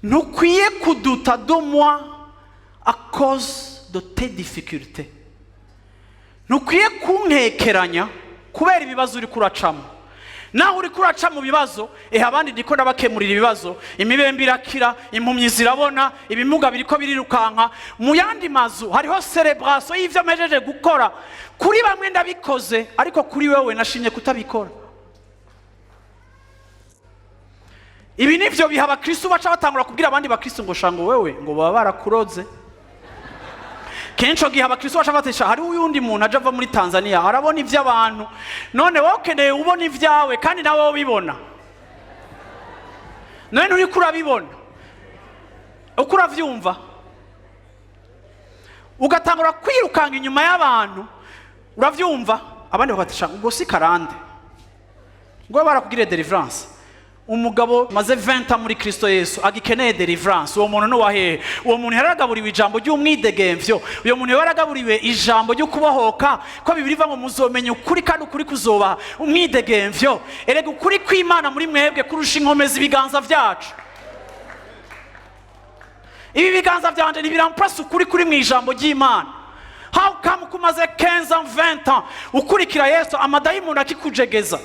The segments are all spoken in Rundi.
Ntukwiye kudouter de moi à cause de tes difficultés. Ntukwiye kunkekeranya kubera ibibazo uri kuracamo. Naho uri kuraca mu bibazo, ehe, abandi ndiko ndabakemurira ibibazo, imibembe irakira, impumyi zirabona, ibimuga biriko birirukanka. Mu yandi mazu hariho célébration y'ivyo mpejeje gukora. Kuri bamwe ndabikoze, ariko kuri wewe nashimye kutabikora. Ibi nivyo biha abakristu baca batangura kubwira abandi bakristu ngo shango wewe ngo baba barakuroze. Kenshi gihe abakristo baca batesha hariho uyundi muntu aje ava muri Tanzania arabona ivy'abantu. None wowe ukeneye ubona ibyawe kandi nawe ubibona. None nturiko urabibona uko uravyumva, ugatangura kwirukanga inyuma y'abantu, uravyumva? Abandi bakabatesha ngo si karande, ngo barakugiriye délivrance. Umugabo maze 20 ans muri Kristo Yesu agikeneye délivrance, uwo muntu nuwahehe? Uwo muntu yaragaburiwe ijambo ry'umwidegemvyo. Uyo muntu yaragaburiwe ijambo ryo kubohoka, ko Bibiri iva ngo muzomenya ukuri kandi ukuri kuzoba umwidegemvyo. Erega ukuri kw'Imana muri mwebwe kurusha inkomezi ibiganza vyacu. Ibi biganza vyanje ntibirampasa ukuri kuri mu ijambo ry'Imana. How come kumaze 15 ans, 20 ans ukurikira Yesu, amadayimoni akikujegeza?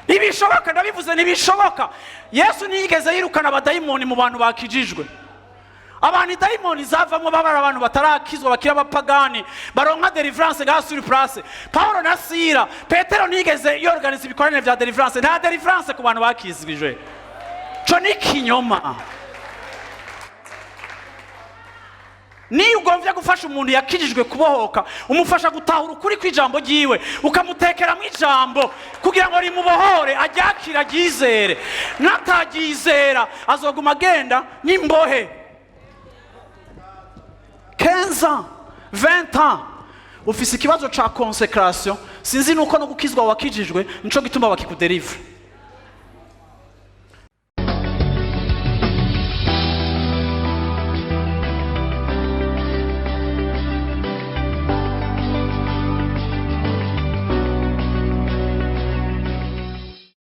Ntibishoboka, ndabivuze, ntibishoboka. Yesu ntiyigeze yirukana abadayimoni mu bantu bakijijwe. Abantu idayimoni zavamo babara abantu batarakizwa, bakiri abapagani, baronka délivrance ngaha sur place. Paulo na Sira, Petero ntiyigeze yorganiza ibikoranire vya délivrance. Nta délivrance ku bantu bakizijwe, co ni kinyoma. Niyo ugombye gufasha umuntu yakijijwe kubohoka, umufasha gutahura ukuri kw'ijambo ryiwe, ukamutekeramo ijambo kugira ngo rimubohore, aryakire, aryizere. Nataryizera azoguma agenda nk'imbohe. 15 ans, 20 ans, ufise ikibazo ca consécration. Sinzi nuko no gukizwa wakijijwe, nico gituma bakikudelivre.